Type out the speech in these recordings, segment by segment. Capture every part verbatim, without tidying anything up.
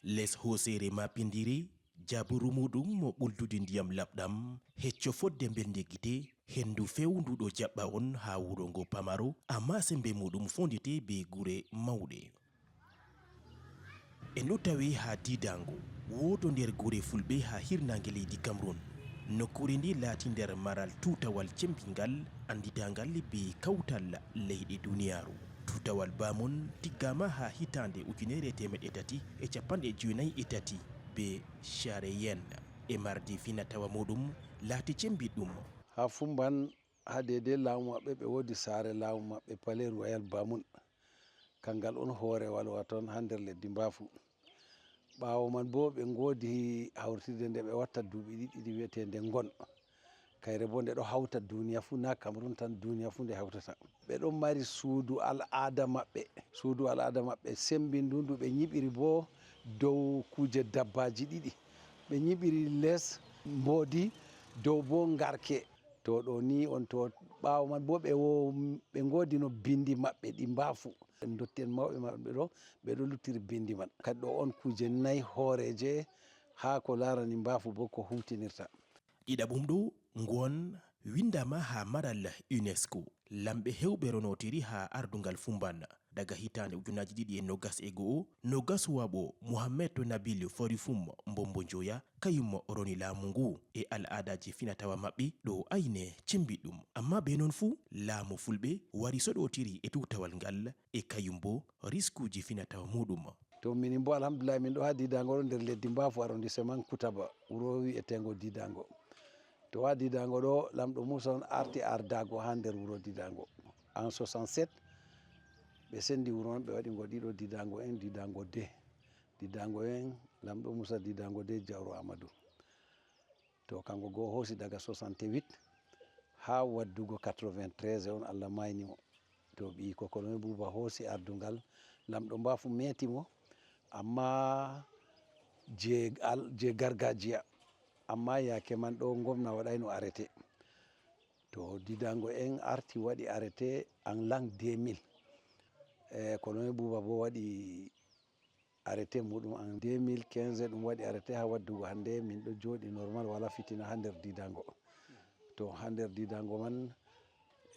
Les hooseere maapindiire, jaaburu muuɗum mo ɓuldude ndiyam laɓɗam, hecco fodde mbelnde gite, henndu feewnduɗo jaɓɓa on haa wuro ngo pamaro, ammaa semmbe muuɗum foondete bee gure mawɗe. En ɗo tawi haa Diidaango, wooto nder gure fulɓe haa hirnaange leydi Cameroun. Nokkuure nde laati nder maral tuutawal cemmbingal, annditaangal bee kawtal leyɗe duniyaaru. Tuutawal Bamon tiggaama haa hitaande ujunere e teemeɗɗe tati e cappanɗe jeenayi e tati bee Shareyen e mardi finatawa muuɗum laati cemmbiɗɗum. Haa Fumban, haa deydey laamu maɓɓe, ɓe woodi saare laamu maɓɓe, Palais Royal Bamon. Kanngal on hoorewal wa ton haa nder leddi Mbaafu. Ɓaawo man boo, ɓe ngoodi hawtirde nde ɓe watta duuɓi ɗiɗi, ɗi wi'eteende Ngon. Kayre boo nde ɗo hawta duniya fuu, naa Cameroun tan, duniya fuu nde hawtata. Ɓe ɗon mari suudu al'aada maɓɓe, suudu al'aada maɓɓe semmbindu ndu ɓe nyiɓiri boo dow kuuje dabbaaji ɗiɗi. Ɓe nyiɓiri les mboodi, dow boo ngarke. To ɗo ni on to ɓaawo man boo ɓe wo-, ɓe ngoodi no binndi maɓɓe ɗi Mbaafu. Ndotti'en mawɓe maɓɓe ɗo, ɓe ɗo luttiri binndi man. Kadi ɗo on kuuje nayi hooreeje haa ko laarani Mbaafu boo ko huuwtinirta. Ɗiɗaɓum ɗo, ngu on winndaama haa maral UNESCO. Lamɓe heewɓe ronotiri haa ardungal Fumban. Daga hitaande ujunaaji ɗiɗi e noogas e go'o, noogas waɓo Mohamed Nabil Forifum Mbombo Njoya, kayum roni laamu ngu e al'aadaaji finatawa maɓɓe ɗo ayne cemmbiɗɗum. Ammaa bee non fuu, laamu fulɓe wari soɗotiri e tuutawal ngal e kayum boo riskuuji finatawa muuɗum. To minin boo, alhamdulillahi, min ɗo haa Diidaango ɗo nder leddi Mbaafu, arrondissement Kutaba, wuro wi'eteengo Diidaango. To haa Diidaango ɗo, lamɗo Muusa on arti ardaago haa nder wuro Diidaango. En soixante-sept, ɓe senndi wuro man, ɓe waɗi ngo ɗiɗo, Diidaango un, Diidaango deux. Diidaango un, lamɗo Muusa, Diidaango deux, Jawro Amadou. To kanko go o hoosi daga soixante-huit haa waddugo quatre-vingt-treize on, Allah maayni mo. To ɓiyiiko Kolome Buuba hoosi ardungal, lamɗo Mbaafu meeti mo, ammaa je al-, je gargajiya. Ammaa yaake man ɗo ngomna waɗayno arrêté. To Diidaango un arti waɗi arrêté en l'an deux mille. E, Kolome Buuba boo waɗi arrêté muuɗum en deux mille quinze, ɗum waɗi arrêté haa waddugo hannde, min ɗo jooɗi normal, walaa fitina haa nder Diidaango. To haa nder Diidaango man,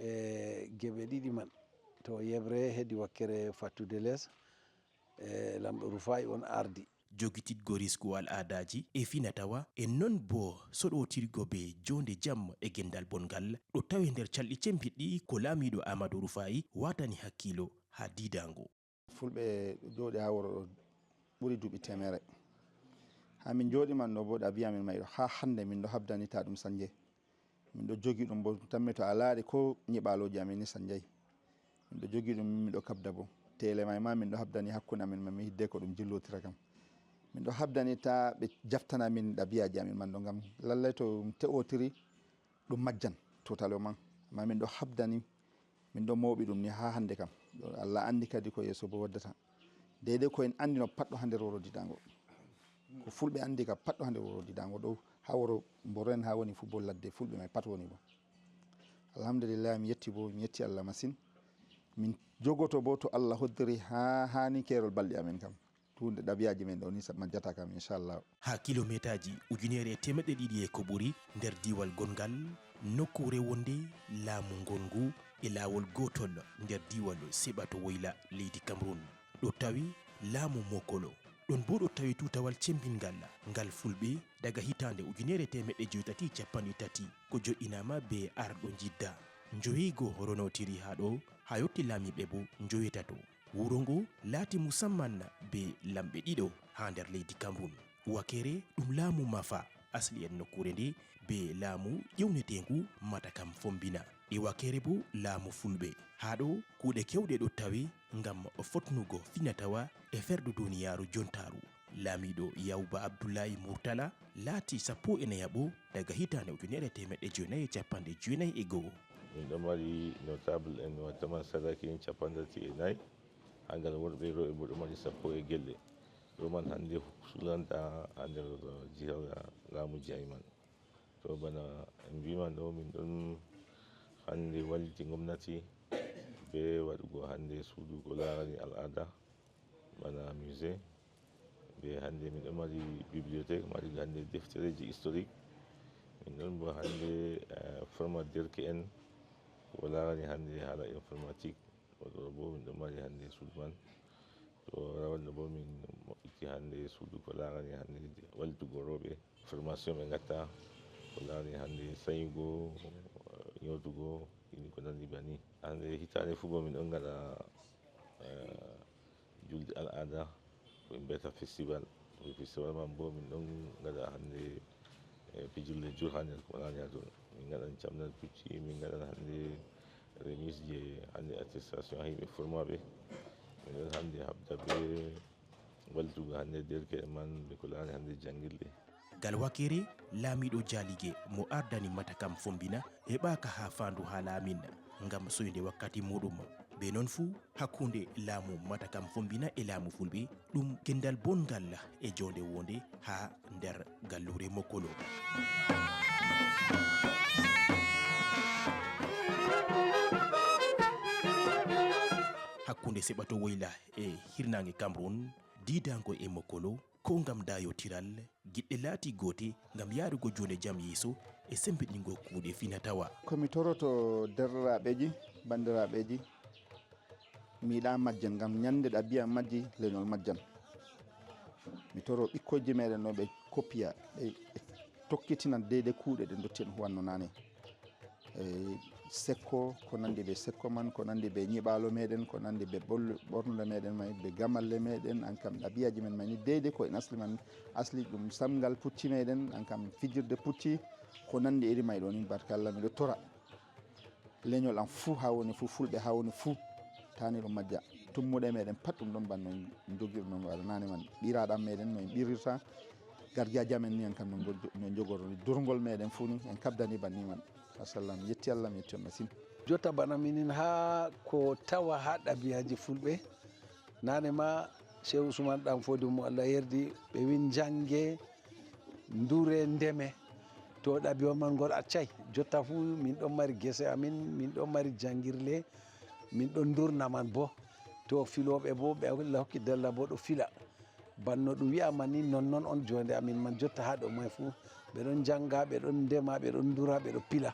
e geɓe ɗiɗi man, to yeɓre hedi wakkere fattude les, e lamɗo Rufaa'i on ardi. Jogititgo risku al'aadaaji e finatawa, e non boo soɗotirgo bee joonde jam e gendal bonngal, ɗo tawe nder calɗi cembiɗɗi ko laamiiɗo Aamadu Rufaa'i waatani hakkiilo haa Diidaango. Fulɓe jooɗi haa wuro ɗo ɓuri duuɓi teemere. Haa min jooɗi man ɗo boo, ɗabiya min may ɗo haa hannde min ɗo habdani ta ɗum sanje. Min ɗo jogi ɗum boo, tammi to a laari ko nyiɓaalooji amin ni sanjay. Min ɗo jogi ɗum, min ɗo kabda boo. Teele may ma min ɗo habdani hakkunde amin, ma mi hiddeko ɗum jillotira kam. Min ɗo habdani ta ɓe jaftana min ɗabiyaaji amin man ɗo, ngam lallay to ɗum te'otiri, ɗum majjan totalement. Amma min ɗo habdani, min ɗo mooɓi ɗum ni haa hannde kam. Allah anndi kadi ko yeeso boo waddata. Deydey ko en anndino pat ɗo haa nder wuro Diidaango. Ko fulɓe anndi ka pat ɗo haa nder wuro Diidaango ɗo, haa wuro Mboro en haa woni fuu boo ladde fulɓe may pat woni boo. Alhamdulillah, mi yetti boo, mi yetti Allah masin. Min jogoto boo to Allah hoddiri haa, haa ni keerol balɗe amin kam. Tuunde ɗabiyaaji men ɗo ni sa-, majjata kam, inchallah. Haa kilomeetaaji ujunere e teemeɗɗe ɗiɗi e ko ɓuri nder diiwal Gongal, nokkuure wonde laamu ngongu e laawol gootol nder diiwal Seɓato Woyla leydi Cameroun. Ɗo tawi laamu Mokolo. Ɗon boo ɗo tawi tuutawal cemmbingal ngal fulɓe daga hitaande ujunere e teemeɗɗe jowi tati e cappanɗe tati, ko joɗɗinaama bee arɗo Jidda. Njoweego ronotiri haa ɗo, haa yotti laamiiɓe boo njowetato. Wuro ngo laati musamman bee lamɓe ɗiɗo haa nder leydi Cameroun. Wakere ɗum laamu Mafa, asli en nokkuure nde bee laamu ƴewneteengu Matakam Fombina. E Wakere boo laamu fulɓe. Haa ɗo kuuɗe keewɗe ɗo tawe ngam fotnugo finatawa e ferɗo duniyaaru jontaaru. Laamiiɗo Yawba Abdullahi Murtala laati sappo e nayaɓo daga hitaande ujunere e teemeɗɗe jeenayi e cappanɗe jeenayi e go'o. Min ɗo mari notable en, watta man sadaki en cappanɗe tati e nayi, haa ngal worɓe e rewɓe boo ɗo mari sappo e gelle. Ɗo man hannde sulanta haa nder jiha laamu jaayi man. To bana en mbiima ɗo, min ɗon hannde walliti gomnati bee waɗugo hannde suudu ko laarani al'aada, bana musée, E hannde min ɗon mari bibliothèque, mari hannde deftereeji historique. Min ɗon mbo hannde eh, forma derke en ko laarani hannde haala informatique. Oɗo bo min ɗon mari hannde suudu man. To rawanno bo min moƴƴiti hannde suudu ko laarani hannde wallutugo rewɓe. Formation ɓe ngatta ko laarani hannde sanyugo, eh, nyootugo, ini ko nanndi bani. Hannde hitaande fuu bo min ɗon ngaɗa eh, julde al'ada ko ɓe mbiyata festival. Ko festival man bo min ɗon ngaɗa hannde eh, pijirle jur ha nder ko wonani ha ton. Min ngaɗan camdal pucci, min ngaɗan hannde remise je hannde attestation ha yimɓe formaɓe. Min ɗon hannde habda be wallutugo hannde derke'en man be ko laarani hannde janngirde. Gal wakere, laamiiɗo Jaalige mo ardani Matakam Fombina heɓaaka haa faandu haa laamin ngam soynde wakkati muuɗum. Bee non fuu, hakkunde laamu Matakam Fombina e laamu Fulɓe, ɗum kendal bonngal e joonde woonde haa nder galluure Mokolo. Hakkunde Seɓato Woyla e hirnaange Cameroun, diidaango e Mokolo, ko ngam daayotiral, giɗɗe laati goote ngam yaarugo joonde jam yeeso e semmbiɗingo kuuɗe fina tawa. Ko mi toroto derɗiraaɓeeji, banndiraaɓeeji, mi yiɗaa majjan ngam ñannde ɗabi'a majji, leñol majjan. Mi toro ɓikkoyji meɗen no ɓe kopiya, ɓe ɓe tokkitina deydey kuuɗe ɗe ndotti'en huwanno naane. E sekko, ko nanndi be sekko man, ko nanndi be nyiɓaalo meɗen, ko nanndi be ɓol-, ɓornude meɗen may, be gamalle meɗen, an kam ɗabi'aji men may ni deydey ko en asli man, asli ɗum samngal pucci meɗen, an kam fijirde pucci, ko nanndi iri may ɗo ni, barkalla miɗo tora. Leñol am fuu haa woni fuu, Fulɓe haa woni fuu, taani ɗum majja. Tummuɗe meɗen pat ɗum ɗon banno en jogirno waɗa naane man. Ɓiraaɗam meɗen no en ɓirirta, gargajiya men ni en kam no ngol-, no jogoroni durngol meɗen fuu ni en kabdani banni man. Masallah, mi yetti Allah, mi yetti on masin. Jotta bana minin haa ko tawa haa ɗabi'aji Fulɓe. Naane ma Shehu Usman ɗan Fodi mo Allah yerdi ɓe win jannge, ndure, ndeme. To ɗabi'ol man ngol accay. Jotta fuu min ɗon mari gese amin, min ɗon mari janngirle, min ɗon ndurna man bo. To filooɓe bo ɓe Allah hokki dalla bo ɗo fila. Banno ɗum wi'aama ni, non non on joonde amin man jotta haa ɗo may fuu. Ɓe ɗon jannga, ɓe ɗon ndema, ɓe ɗon ndura, ɓe ɗon pila.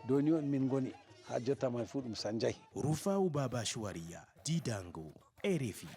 Dow ni on min ngoni haa jotta may fuu ɗum sanjay. Rufaa'u Baaba Shuwariya, Diidaango, R F I.